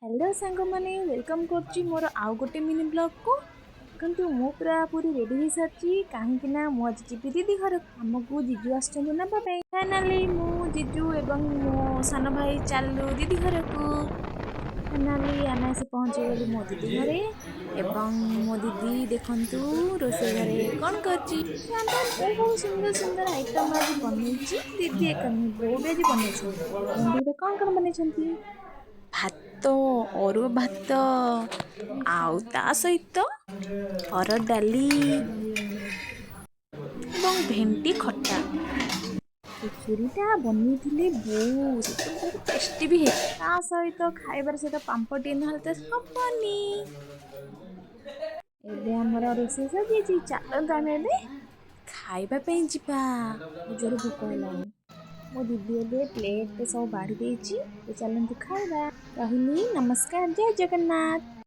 Hello ସାଙ୍ଗମାନେ, welcome କରୁଛି ମୋର ଆଉ ଗୋଟେ ମିନି ବ୍ଲଗ୍କୁ। ଦେଖନ୍ତୁ, ମୁଁ ପୁରା ପୁରି ରେଡ଼ି ହେଇସାରିଛି, କାହିଁକି ନା ମୁଁ ଆଜି ଯିବି ଦିଦି ଘରକୁ। ଆମକୁ ଜିଜୁ ଆସିଛନ୍ତି ନେବା ପାଇଁ। ଫାଇନାଲି ମୁଁ, ଜିଜୁ ଏବଂ ମୋ ସାନ ଭାଇ ଚାଲୁ ଦିଦି ଘରକୁ। ଫାଇନାଲି ଆମେ ଆସି ପହଞ୍ଚିଗଲୁ ମୋ ଦିଦି ଘରେ ଏବଂ ମୋ ଦିଦି ଦେଖନ୍ତୁ ରୋଷେଇ ଘରେ କ'ଣ କରୁଛି। ବହୁତ ସୁନ୍ଦର ସୁନ୍ଦର ଆଇଟମ୍ ଆଜି ବନେଇଛି। ଦିଦି ଏକା ନୁହେଁ, ବୋଉ ବି ଆଜି ବନେଇଛନ୍ତି। ଏବେ କ'ଣ କ'ଣ ବନେଇଛନ୍ତି? ଭାତ, ଅରୁଆ ଭାତ ଆଉ ତା ସହିତ ହରଡ଼ ଡାଲି ଏବଂ ଭେଣ୍ଡି ଖଟା। ସେ ଖିରିଟା ବନେଇଥିଲେ ବୋଉ, ସେଟା ବହୁତ ଟେଷ୍ଟି ବି ହେଇଥିଲା। ତା ସହିତ ଖାଇବାର ସହିତ ପାମ୍ପଡ଼ ଟିକେ ନହେଲେ ତ ହବନି। ଏବେ ଆମର ରୋଷେଇ ସରିଯାଇଛି। ଚାଲନ୍ତୁ, ଆମେ ଏବେ ଖାଇବା ପାଇଁ ଯିବା। ଜୋରେ ଭୋକ ହେଲାଣି। ମୋ ଦିଦି ଏବେ ପ୍ଲେଟ୍ରେ ସବୁ ବାଢ଼ି ଦେଇଛି। ତ ଚାଲନ୍ତୁ ଖାଇବା। ରହିଲି, ନମସ୍କାର, ଜୟ ଜଗନ୍ନାଥ।